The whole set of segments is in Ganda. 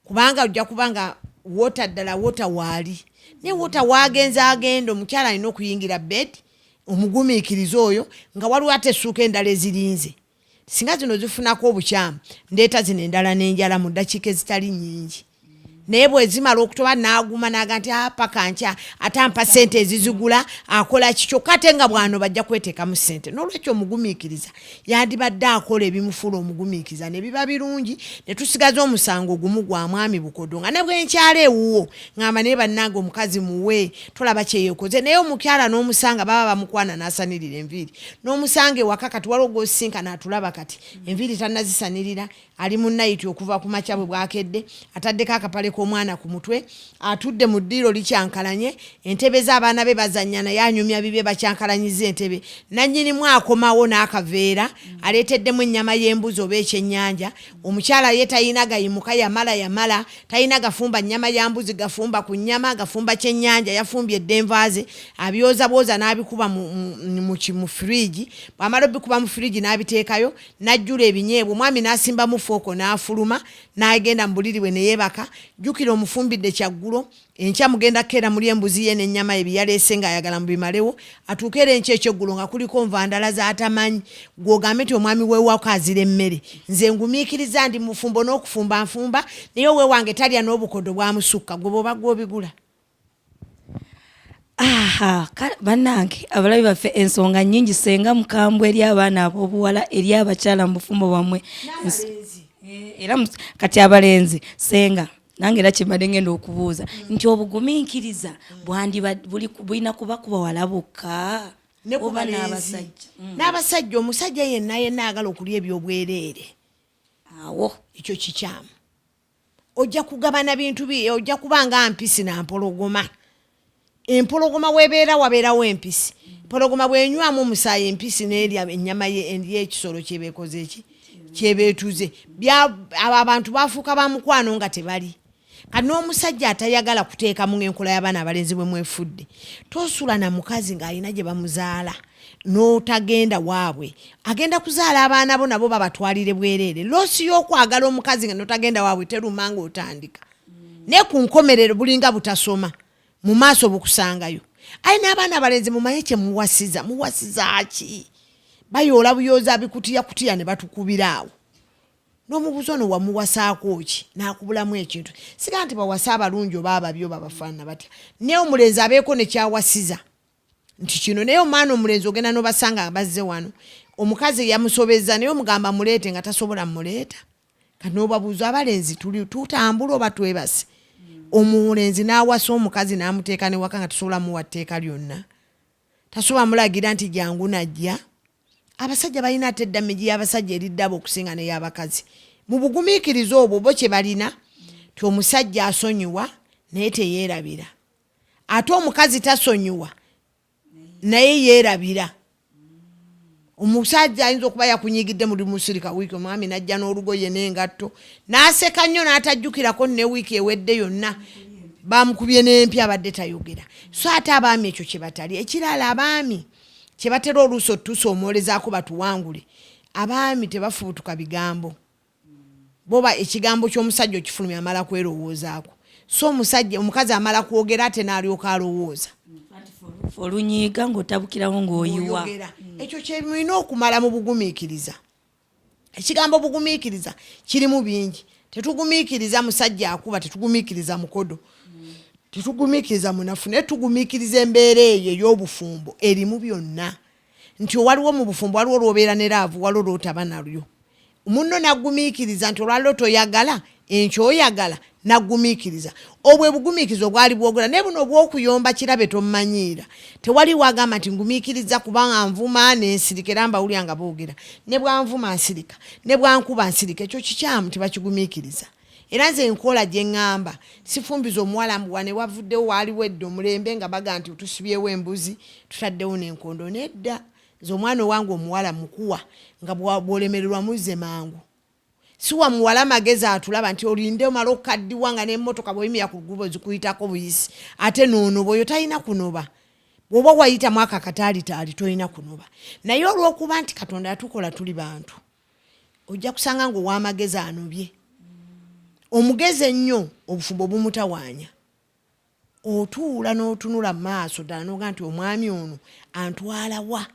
Kubanga ojja kuba nga water, ddala water waali, naye water waagenze agenda, omukyala alina okuyingira bed. Omugumiikiriza oyo nga waliwo ate essuuka endala ezirinze. Singa zino zifunako obukyamu, ndeeta zino endala n'enjala mu ddakiika ezitali nnyingi. Naye bwezimala okutoba, n'aguma n'aga nti, "Ah, paka nkya." Ate ampa sente ezizigula, akola ki? Kyokka ate nga bwano bajja kweteekamu sente. N'olwekyo omugumiikiriza yandibadde akola ebimufuula omugumiikiriza ne biba birungi, ne tusigaza omusango gumu gwa mwami Bukodo, nga ne bwenkyala ewuwo ŋŋamba, "Naye bannange, omukazi muwe, tolaba kyeyekoze." Naye omukyala n'omusanga baba bamukwana n'asanirira enviiri, n'omusanga ewaka. Kati waliwo gwosinkana atulaba kati enviiri tannazisanirira, ali mu night okuva ku makya bwe bwakedde, ataddeko akapale k'omwana ku mutwe, atudde mu ddiiro likyankalanye, entebe z'abaana be bazannya, naye anyumya bibye, bakyankalanyiza entebe. Nannyinimu akomawo n'akaveera, aleeteddemu ennyama y'embuzi oba ekyennyanja. Omukyala ye talina gayimuka, yamala yamala, talina gafumba nnyama ya mbuzi, gafumba ku nnyama, gafumba kyennyanja. Yafumbye eddenva ze, abyoza bwoza n'abikuba mu firiigi. Bw'amala obikuba mu firiigi n'abiteekayo, n'ajjula ebinyeebwa, omwami n'asimbamu fork, n'afuluma, n'agenda mu buliri bwe ne yeebaka. Jjukira omufumbidde kyaggulo. Enkya mugenda kukeera muli embuzi ye n'ennyama ye byeyaleese ng'ayagala mubimalewo. Atuuke era enkya ekyeggulo nga kuliko nva ndala z'atamanyi. Gw'ogambe nti omwami weewako azira emmere. Nze ngumiikiriza, ndi mufumbo n'okufumba nfumba, naye owewange talya n'obukodo bwamusukka. Gwe bw'oba gw'obigula. Aha, bannange abalabi baffe, ensonga nnyingi. Senga mukambwe eri abaana ab'obuwala, eri abakyala mu bufumbo bwammwe? Era kati abalenzi, senga, nange era kyembadde ngenda okubuuza nti obugumiikiriza bwandiba bulina kuba ku bawala bokka ne ku oba balenzi? N'abasajja. N'abasajja. Omusajja yenna yenna ayagala okulya ebyobwereere, awo ekyo kikyamu. Ojja kugabana bintu bi, ojja kuba nga mpisi na mpologoma. Empologoma webeera wabeerawo empisi. Empologoma bwenywamu omusaayi, empisi neerya ennyama y'ekisolo kyebeekoze eki kyebeetuze. Abo abantu bafuuka ba mukwano nga tebali. Kati n'omusajja atayagala kuteekamu ng'enkola y'abaana abalenzi bwe mwefudde, tosula na mukazi ng'alina gye bamuzaala n'otagenda waabwe. Agenda kuzaala abaana bo, nabo babatwalire bwereere. Loss y'okwagala omukazi nga notagenda waabwe teruma ng'otandika, naye ku nkomerero bulinga butasoma mu maaso bukusangayo. Aye n'abaana abalenzi, mumanye kye muwasiza. Muwasiza ki? Bayoola buyooza bikutiya kutiya ne batukubira awo. N'omubuuza ono wamuwasaako ki, n'akubulamu ekintu. Siga nti bawasa abalungi oba ababi oba bafaanana batya, naye omulenzi abeeko ne kyawasiza nti kino. Naye omwana omulenzi ogenda n'obasanga nga bazze wano, omukazi yamusobeza, naye omugamba muleete nga tasobola muleeta. Kati n'obabuuza, abalenzi tuli tutambula oba twebase? Omulenzi n'awasa omukazi n'amuteeka ne waka nga tasobola muwa tteeka lyonna, tasobola mulagira nti jangu najja. Abasajja balina ate damage y'abasajja eri ddaba okusinga n'ey'abakazi mu bugumiikiriza obwo bo kye balina, ti omusajja asonyiwa naye teyeerabira, ate omukazi tasonyiwa naye yeerabira. Omusajja ayinza okuba yakunyigidde muli musirika wiiki, omwami najja n'olugoye n'engatto n'aseka nnyo n'atajjukirako ne wiiki ewedde yonna bamukubye n'empya abadde tayogera. So ate abaami ekyo kye batali. Ekirala, abaami kye batera oluusi otusoomoolezaako batuwangule, abaami tebafubutuka bigambo. Boba ekigambo ky'omusajja okifulumya amala kwerowoozaako. So omusajja, omukazi amala kwogera ate n'alyoka alowooza. Olunyiiga ng'otabukirawo ng'oyiwa. Oyogera. Ekyo kyemulina okumala mu bugumiikiriza. Ekigambo bugumiikiriza kirimu bingi. Tetugumiikiriza musajja akuba, tetugumiikiriza mukodo, tetugumiikiriza munafu, naye tugumiikiriza embeera eyo ey'obufumbo erimu byonna. Nti waliwo mu bufumbo, waliwo lwobeera ne love, waliwo lwotaba nalyo. Munno nagumiikiriza nti olwaliro toyagala, enkya oyagala, nagumiikiriza. Obwe bugumiikiriza obwali bwogera. Naye buno obwokuyomba kirabe tommanyiira, tewali wagamba nti ngumiikiriza kubanga nvuma nensirika. Era mbawulya nga boogera, ne bwanvuma nsirika, ne bwankuba nsirika. Ekyo kikyamu, tebakigumiikiriza. Era nze enkola gye ŋŋamba, sifumbiza omuwala mbu wane wavuddewo. Waaliwo edda omulembe nga baga nti tusibyewo embuzi, tutaddewo n'enkondo. Nedda, nze omwana owange omuwala mukuwa nga bw'olemererwa muzze mangu. Siwa muwala magezi atulaba nti olinde omala okukaddiwa nga n'emmotoka bw'oyimira ku luguudo zikuyitako buyisi ate n'onoba. Oyo talina kunoba. Bw'oba wayitamu ako akataalitaali, tolina kunoba. Naye olw'okuba nti Katonda yatukola tuli bantu, ojja kusanga ng'ow'amagezi anobye. Omugezi ennyo obufumbo bumutawaanya. Otuula n'otunula mu maaso ddala n'oga nti omwami ono antwala wa,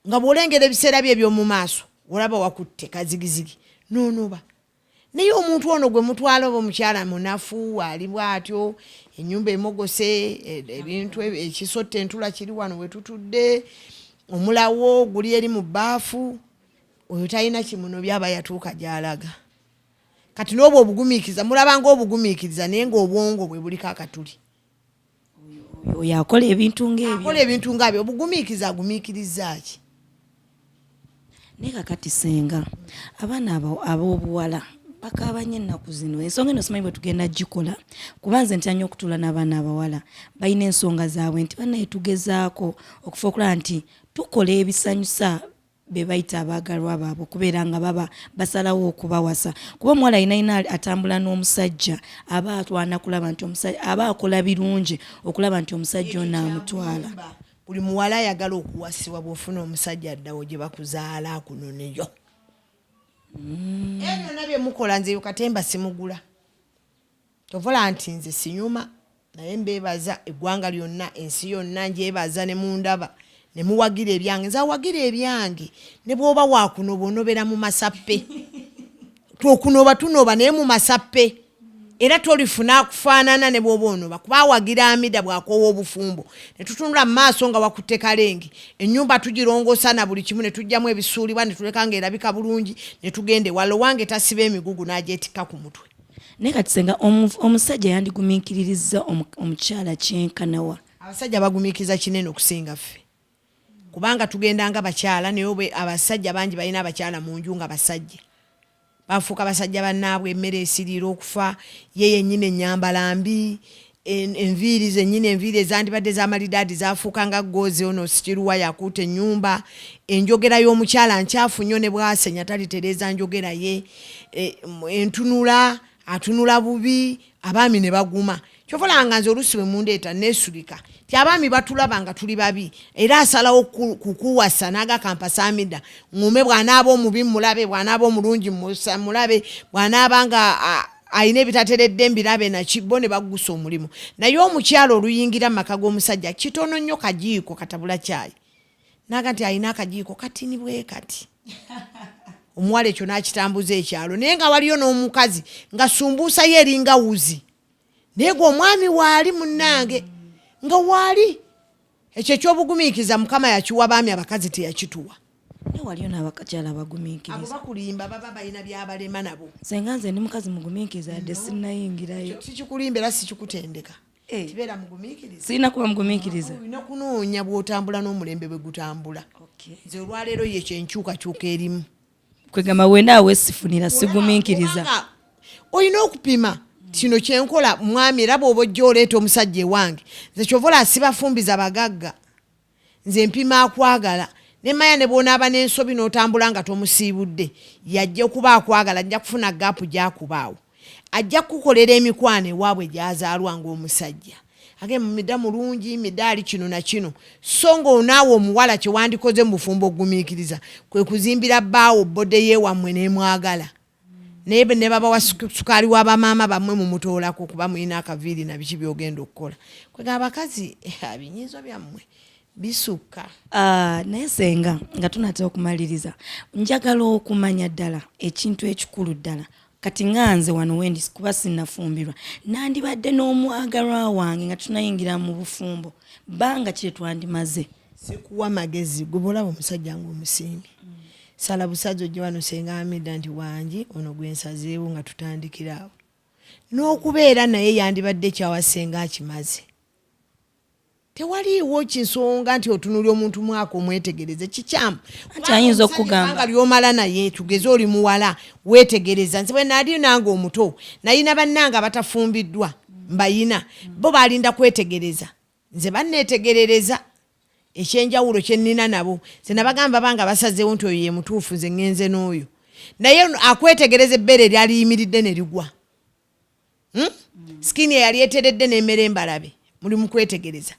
nga bw'olengera ebiseera bye eby'omu maaso olaba wakutte kazigizigi n'onoba. Naye omuntu ono gwe mutwala oba omukyala munafu ali bw'atyo, ennyumba emogose, ebintu ekisotta entula kiri wano we tutudde, omulawo guli eri mu bbaafu, oyo talina kimunobya aba yatuuka gy'alaga. Kati n'obwo obugumiikiriza mulaba ng'obugumiikiriza naye ng'obwongo bwe buliko akatuli. Oyo akola ebintu ng'ebyo. Akola ebintu ng'abyo, obugumiikiriza agumiikirizza ki? Naye kakati senga abaana ab'obuwala bakaaba nnyo ennaku zino. Ensonga eno simanyi bwe tugenda gikola, kuba nze ntya nnyo okutuula n'abaana abawala. Balina ensonga zaabwe nti bannaye tugezaako okufa okulaba nti tukola ebisanyusa be bayita abaagalwa baabwe okubeera nga baba basalawo okubawasa, kuba omuwala yina yina atambula n'omusajja aba atwana kulaba nti omusajja aba akola birungi okulaba nti omusajja ono amutwala. Buli muwala ayagala okuwasibwa bw'ofuna omusajja addawo gye bakuzaala akunoneyo. Ebyo byonna bye mukola nze katemba simugula. Kyova nti nze sinyuma naye mbeebaza eggwanga lyonna, ensi yonna ngyebaza ne mundaba ne muwagira ebyange. Nze awagira ebyange ne bw'oba waakunoba onobera mu masappe. Okunoba tunoba naye mu masappe era tolifuna akufaanana ne bw'oba onoba, kuba awagira Amida bw'akoowa obufumbo ne tutunula mu maaso nga wakutte kalenge, ennyumba tugirongoosa na buli kimu ne tuggyamu ebisuulibwa ne tuleka ng'erabika bulungi ne tugenda ewala. Owange tasiba emigugu n'agyetikka ku mutwe. Naye kati senga omusajja yandigumiikiririzza omukyala kyenkana wa? Abasajja bagumiikiriza kinene okusinga ffe, kubanga tugenda nga bakyala, naye abasajja bangi balina abakyala mu nju nga basajja bafuuka basajja bannaabwe, emmere esiriira okufa, ye yennyini ennyambala mbi, enviiri zennyini, enviiri ezandibadde z'amalidaadi zafuuka nga goozi, ono sikiruwa yakuuta ennyumba, enjogera y'omukyala nkyafu nnyo ne bw'asenya talitereeza njogera ye, entunula atunula bubi, abaami ne baguma. Kyova olaba nga nze oluusi bwe mundeeta neesulika nti abaami batulaba nga tuli babi, era asalawo kukuwasa n'aga kampasa Amida ŋŋume, bw'anaaba omubi mmulabe, bw'anaaba omulungi mulabe, bw'anaaba nga alina ebitateredde mbirabe naki, bo ne baggusa omulimu. Naye omukyala oluyingira mu maka g'omusajja kitono nnyo kajiiko katabula caayi n'aga nti alina akajiiko katini bwe kati, omuwala ekyo n'akitambuza ekyalo. Naye nga waliyo n'omukazi nga sumbuusa ye eringa wuzi, naye gwe omwami waali munnange nga waali. Ekyo ekyobugumiikiriza Mukama yakiwa baami, abakazi teyakituwa. Naye waliyo n'abakakyala abagumiikiriza. Abo bakulimba, baba balina byabalema nabo. Senga nze ndi mukazi mugumiikiriza yadde sinnayingirayo. Sikikulimba era sikikutendeka. Kibeera mugumiikiriza. Sirina kuba mugumiikiriza. Olina kunoonya bw'otambula n'omulembe bwe gutambula. Nze olwaleero ye kyenkyukakyuka erimu. Kwegamba wena awe sifunira sigumiikiriza. Olina okupima kino kyenkola mwami, era bw'oba ojja oleeta omusajja ewange, nze kyova olaba sibafumbiza bagagga, nze mpima akwagala ne manya ne bw'onaaba n'ensobi n'otambula nga tomusiibudde, yajja okuba akwagala, ajja kufuna gaapu gy'akubaawo, ajja kukukolera emikwano ewaabwe gy'azaalwa ng'omusajja. Age mida mulungi, midaali kino na kino, so ng'onaawe omuwala kye wandikoze mu bufumbo okugumiikiriza kwe kuzimbira bbaawo bbode y'ewammwe n'emwagala. Naye ne babawa sukaali wa bamaama bammwe mumutoolako kuba mulina akaviiri na biki by'ogenda okukola. Kwega abakazi ebinyiizo byammwe bisukka. Naye senga nga tunatera okumaliriza, njagala okumanya ddala ekintu ekikulu ddala. Kati nga nze wano wendi kuba sinnafumbirwa, nandibadde n'omwagalwa wange nga tunayingira mu bufumbo, bbanga ki lye twandimaze? Sikuwa magezi, gwe bw'olaba omusajja ng'omusiimye, sala busazi ojje wano senga Amida nti wangi ono gwe nsazeewo nga tutandikira awo. N'okubeera naye yandibadde kyawa senga akimaze. Tewaliiwo kinsonga nti otunulira omuntu mwaka omwetegereze, kikyamu. Anti ayinza okukugamba. Kubanga ly'omala naye, tugeze oli muwala, weetegereza. Nze bwe nali nange omuto, nalina bannange abatafumbiddwa, mbayina. Bo baalinda kwetegereza. Nze banneetegerereza. Ekyenjawulo kye nnina nabo, nze nabagamba banga basazeewo nti oyo ye mutuufu, nze ŋŋenze n'oyo. Naye akwetegereza ebbeere eryaliyimiridde ne ligwa. Skin eyali eteredde n'emmere embalabe, muli mu kwetegereza.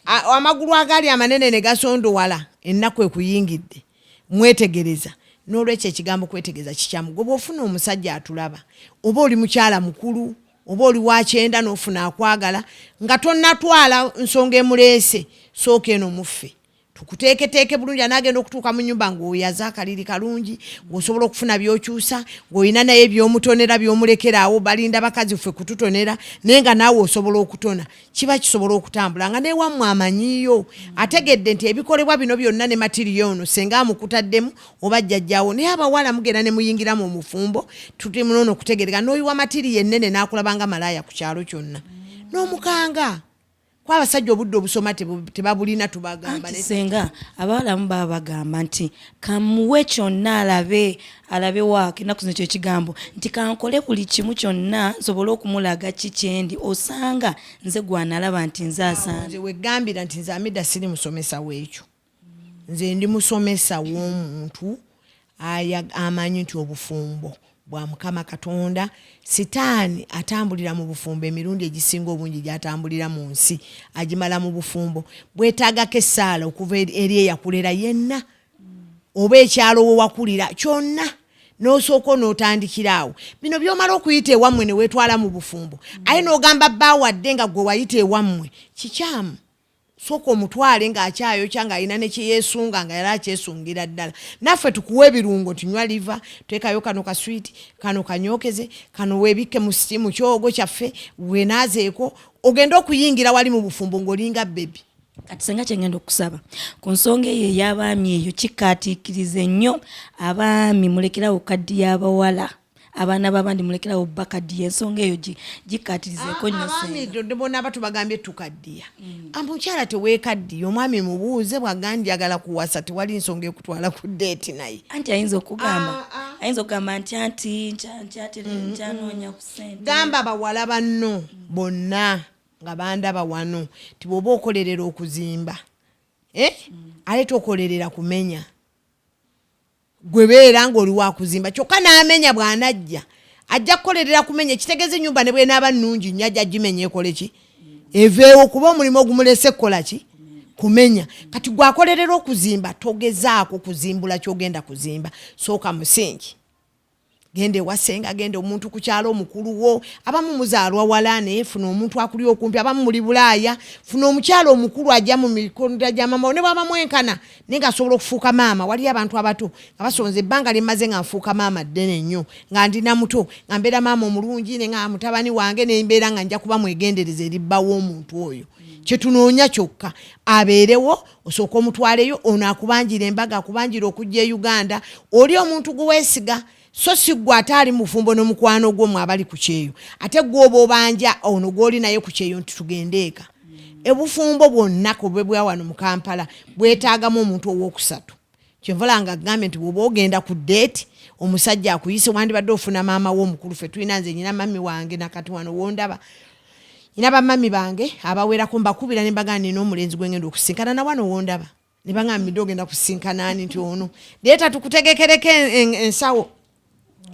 Amagulu agaali amanene ne gasondowala, ennaku ekuyingidde, mwetegereza. N'olwekyo ekigambo kwetegeeza kikyamu. Gwe bw'ofuna omusajja atulaba, oba oli mukyala mukulu oba oli wa kyenda, n'ofuna akwagala nga tonnatwala nsonga emuleese, sooka eno muffe tukuteeketeeke bulungi. Anaagenda okutuuka mu nyumba ng'oyaze akaliri kalungi, ng'osobola okufuna by'okyusa, ng'olina naye by'omutonera by'omulekeraawo. Balinda bakazi ffe kututonera, naye nga naawe osobola okutona, kiba kisobola okutambula nga newammwe amanyiiyo, ategedde nti ebikolebwa bino byonna ne matiriyo ono senga amukutaddemu oba jjajjaawo. Naye abawala mugenda ne muyingiramu omufumbo tutimunono okutegereka, n'oyiwa matiriyo ennene n'akulaba nga malaaya ku kyalo kyonna n'omukanga. Kuba abasajja obudde obusoma tebabulina, tubagamba. Anti senga abawalamu baba bagamba nti kamuwe kyonna alabe, alabe waako ennaku zino kyekigambo nti kankole buli kimu kyonna nsobole okumulaga ki kyendi, osanga nze gwanalaba nti nze asaana. Nze wegambira nti nze Amida siri musomesa w'ekyo. Nze ndi musomesa w'omuntu amanyi nti obufumbo bwa Mukama Katonda. Sitaani atambulira mu bufumbo, emirundi egisinga obungi gyatambulira mu nsi agimala mu bufumbo. Bwetaagako essaala okuva eri eyakulera yenna oba ekyalo we wakulira kyonna, n'osooka onootandikira awo. Bino by'omala okuyita ewammwe ne weetwala mu bufumbo, aye n'ogamba bbaawadde nga gwe wayita ewammwe, kikyamu. Sooka omutwale ng'akyayokya, ng'alina ne kyeyeesunga, nga yali akyesungira ddala. Naffe tukuwa ebirungo nti nywa liva, teekayo kano kaswiti, kano kanyookeze, kano weebikke mu mu kyogo kyaffe, weenaazeeko, ogende okuyingira wali mu bufumbo ng'olinga baby. Kati senga kyengenda okusaba ku nsonga eyo ey'abaami, eyo kikaatiikirize nnyo. Abaami mulekerawo kaddiya abawala, abaana b'abandi mulekerawo bakaddiya. Ensonga eyo gikkaatirizeeko nnyo. Abaami bonna batubagambye tukaddiya. Omukyala teweekaddiya, omwami mubuuze bw'agamba njagala kuwasa, tewali nsonga ekutwala ku date naye. Anti ayinza okugamba ayinza okugamba nti anti nkyanoonya ku ssente. Gamba bawala banno bonna nga bandaba wano nti bw'oba okolerera okuzimba, eh? Ate tokolerera kumenya. Gwe beera ng'oli wakuzimba, kyokka n'amenya bw'anajja ajja kukolerera kumenya. Ekitegeeza ennyumba ne bwenaaba nnungi nnyo ajja gimenya, ekole ki? Eveewo, kuba omulimu ogumulese kukola ki? Kumenya. Kati gwakolerera okuzimba, togezaako kuzimbula kyogenda kuzimba. Sooka musingi, genda ewasenga, genda omuntu ku kyalo omukulu wo. Abamu muzaalwa wala, naye funa omuntu akuli okumpi. Abamu muli Bulaaya, funa omukyalo omukulu ajja mu mikono gya mama, ne bwaba mwenkana naye ng'asobola okufuuka maama. Waliyo abantu abato nga basonze ebbanga lyemmaze nga nfuuka maama ddene nnyo, nga ndina muto, nga mbeera maama omulungi, ne nga mutabani wange nembeera nga nja kuba mwegendereza eri bba w'omuntu oyo. Kyetunoonya kyokka abeerewo, osooka omutwaleyo ono akubanjira embaga, akubanjira okujja e Uganda. Oli omuntu gwe weesiga, so si ggwe ate ali mufumbo n'omukwano gwo mwe abali ku kyeyo, ate gwe oba obanja ono gw'oli naye ku kyeyo nti tugende eka. Ebufumbo bwonna kubwe bwa wano mu Kampala bwetaagamu omuntu owookusatu. Kyenvala nga agambye nti bw'oba ogenda ku date, omusajja akuyise, wandibadde ofuna maama we omukulu. Ffe tulina, nze nyina mami wange, nakati wano wondaba nyina bamami bange abawerako. Mbakubira ne mbagamba nina omulenzi gwe ngenda okusinkana, na wano wondaba ne bagamba midde ogenda kusinkana ani? Nti ono, leeta tukutegekereko ensawo.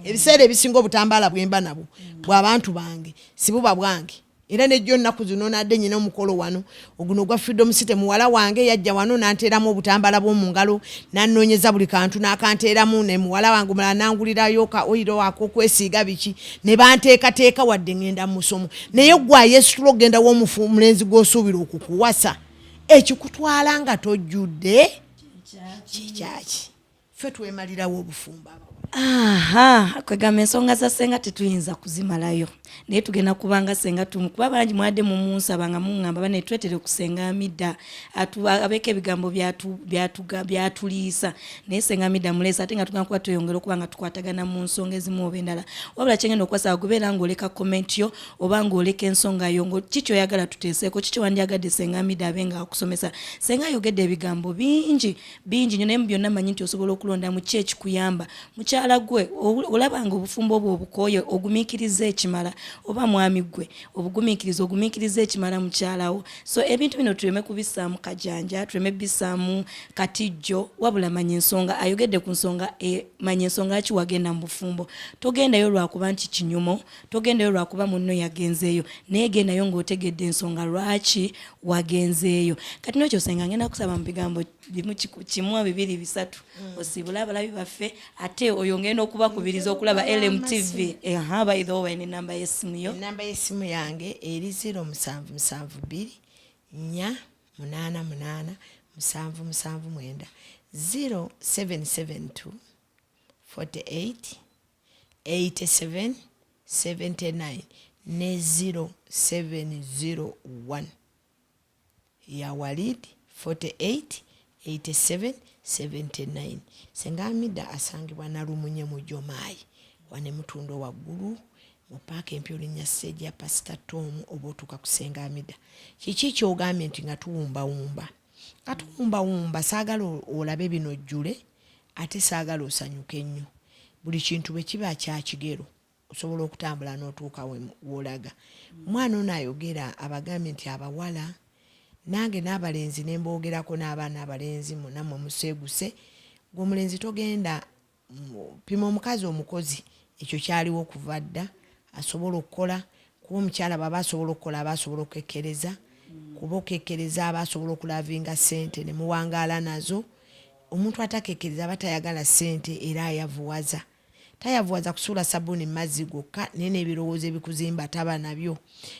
Ebiseera ebisinga obutambaala bwemba nabwo bw'abantu bange, si buba bwange. Era nejjo nnaku zino nadde nyina omukolo wano oguno ogwa Freedom City, muwala wange yajja wano nanteeramu obutambaala bw'omu ngalo, nannoonyeza buli kantu n'akanteeramu, ne muwala wange omulala nangulirayo ka oyiro ak'okwesiiga biki, ne banteekateeka wadde ŋŋenda mu musomo. Naye gwe ayeesitula okugenda w'omulenzi gw'osuubira okukuwasa, ekikutwala nga tojjudde kikyaki? Ffe twemalirawo obufumbo. Aha, kwegamba ensonga za senga tetuyinza kuzimalayo, naye tugenda kubanga senga tumu kuba bangi mwadde mumunsaba nga muŋŋamba bane twetere kusenga Amida abeeko ebigambo byatuliisa, naye senga Amida muleesa ate nga tugenda kuba tweyongera okuba nga tukwatagana mu nsonga ezimu oba endala. Wabula kyengenda okukwasaba, gubeera ng'oleka comment yo oba ng'oleka ensonga yo, ngo ki kyoyagala tuteeseeko, ki kyewandyagadde senga Amida abe nga akusomesa. Senga ayogedde ebigambo bingi bingi nnyo, naye mu byonna manyi nti osobola okulondamu ki ekikuyamba. Mukyala gwe olaba nga obufumbo obwo obukooye, ogumiikiriza ekimala. Oba mwami ggwe obugumiikiriza ogumiikiriza ekimala mukyalawo. So ebintu bino tuleme kubissaamu kajanja, tuleme bissaamu katijjo, wabula manya ensonga. Ayogedde ku nsonga e, manya ensonga ki wagenda mu bufumbo. Togendayo lwakuba nti kinyumo, togendayo lwakuba munno yagenzeeyo, naye gendayo ng'otegedde ensonga lwaki wagenzeeyo. Kati nokyo senga ngenda kusaba mu bigambo bimu kimu bibiri bisatu osiibule abalabi baffe, ate oyongere n'okubakubiriza okulaba LMTV. Aha, by the way, n'enamba y'essimu yo. Enamba y'essimu yange eri 0772 4 8 8 7 7 9, 0772 48 87 79 ne 0701 ya Walid 48 87 79. Senga Amida asangibwa Nalumunye mu Jomayi wane Mutundo waggulu mu paaka empya, olinnya siteegi ya Pasita Tom oba otuuka ku Senga Amida. Kiki kyogambye nti nga tuwumbawumba? Nga tuwumbawumba, saagala olabe bino ojjule, ate saagala osanyuke nnyo. Buli kintu bwe kiba kya kigero osobola okutambula n'otuuka w'olaga. Omwana ono ayogera abagambye nti abawala nange n'abalenzi ne mboogerako n'abaana abalenzi munammwe museeguse. Gwe omulenzi togenda pima omukazi omukozi, ekyo kyaliwo kuva dda, asobola okukola, kuba omukyala bw'aba asobola okukola aba asobola okukekkereza, kuba okekkereza aba asobola okulavinga ssente ne muwangaala nazo. Omuntu atakekkereza aba tayagala ssente era ayavuwaza. Tayavuwaza kusuula sabbuuni mu mazzi gokka naye n'ebirowoozo ebikuzimba taba nabyo.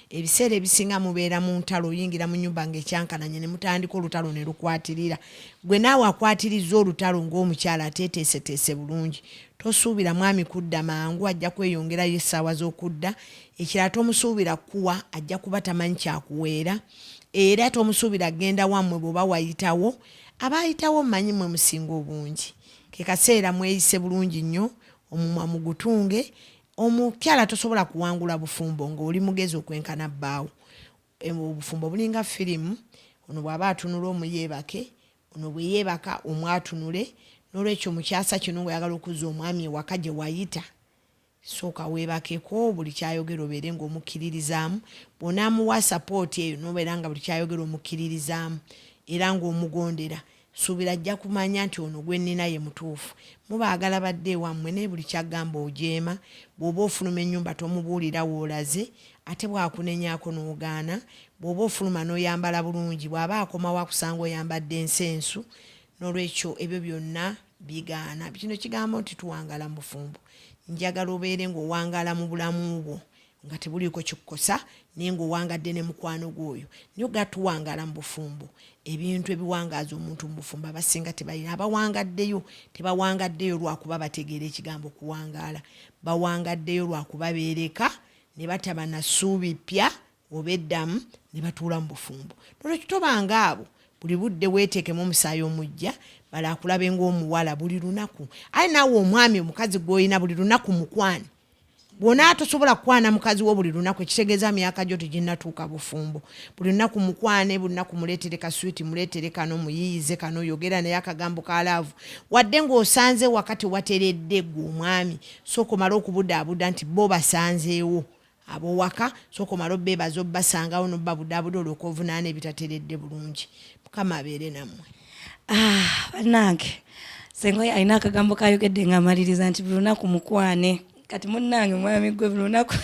Ebiseera ebisinga mubeera mu ntalo, oyingira mu nnyumba ng'ekyankalanye ne mutandika olutalo ne lukwatirira. Ggwe naawe akwatirizza olutalo ng'omukyala ateeteeseteese bulungi, tosuubira mwami kudda mangu, ajja kweyongerayo essaawa z'okudda. Ekirala tomusuubira kukuwa, ajja kuba tamanyi kyakuweera era tomusuubira kugenda wammwe bw'oba wayitawo. Abaayitawo mmanyi mmwe musinga obungi. Ke kaseera mweyise bulungi nnyo, omumwa mugutunge. Omukyala tosobola kuwangula bufumbo ng'oli mugezi okwenkana bbaawo. Obufumbo bulinga firimu, ono bw'aba atunula omu yeebake, ono bwe yeebaka omu atunule. Noolwekyo mu kyasa kino ng'oyagala okuzza omwami ewaka gye wayita, Sooka weebakeko buli ky'ayogera obeere ng'omukkiririzaamu. Bw'onaamuwa sapooti eyo n'obeera nga buli ky'ayogera omukkiririzaamu era ng'omugondera, suubira ajja kumanya nti ono gwe nnina ye mutuufu. Mubaagala badde ewammwe naye buli ky'agamba ojeema. Bw'oba ofuluma ennyumba tomubuulira w'olaze ate bw'akunenyaako n'ogaana. Bw'oba ofuluma n'oyambala bulungi, bw'aba akomawo akusanga oyambadde nsensu. Noolwekyo ebyo byonna bigaana. Kino kigambo nti tuwangaala mu bufumbo. Njagala obeere ng'owangaala mu bulamu bwo nga tebuliiko kikukosa naye ng'owangadde ne mukwano gwo oyo. Naye oga tuwangaala mu bufumbo, ebintu ebiwangaaza omuntu mu bufumbo abasinga tebalina. Abawangaddeyo tebawangaddeyo lwakuba bategeera ekigambo kuwangaala, bawangaddeyo lwakuba beereka ne bataba na ssuubi ppya oba eddamu ne batuula mu bufumbo. Nolwekyo tobanga abo, buli budde weeteekemu omusaayi omuggya, balo akulabe ng'omuwala buli lunaku. Aye naawe omwami omukazi gw'olina buli lunaku mukwane. Bw'onaa tosobola kukwana mukazi wo buli lunaku ekitegeeza myaka gyo teginnatuuka bufumbo. Buli lunaku mukwane, buli lunaku muleetere ka swiiti, muleetere kano, muyiiyize kano, yogera naye akagambo ka laavu. Wadde ng'osanze waka tewateredde ggwe omwami, sooka omale okubudaabuda nti bo basanzeewo. Ab'owaka sooka omale obeebaza obasangawo n'obabudaabuda olyoke ovunaane ebitateredde bulungi. Mukama abeere nammwe. Ah, bannange senga oyo alina akagambo kayogedde nga amaliriza nti buli lunaku mukwane. Kati munnange mwami gwe buli lunaku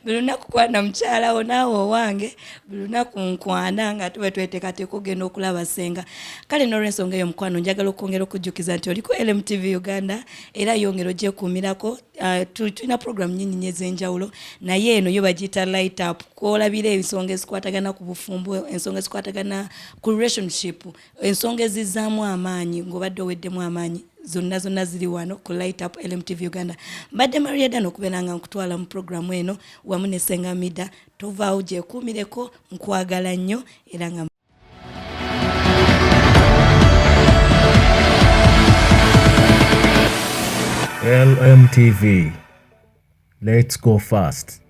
buli lunaku kwana mukyala wo, naawe owange buli lunaku nkwana nga tuba tweteekateeka ogenda okulaba senga. Kale n'olwensonga eyo mukwano njagala okwongera okujjukiza nti oli ku LMTV Uganda era yongera ogyekuumirako. Tulina program nyingi nnyo ez'enjawulo naye eno yo bagiyita light up, kwolabira ensonga ezikwatagana ku bufumbo, ensonga ezikwatagana ku relationship, ensonga ezizzaamu amaanyi ng'obadde oweddemu amaanyi, zonna zonna ziri wano ku Light Up LMTV Uganda. Mbadde Maria Dan okubeera nga nkutwala mu programu eno wamu ne Senga Mida. Tovaawo, gyekuumireko, nkwagala nnyo era nga LMTV. Let's go fast.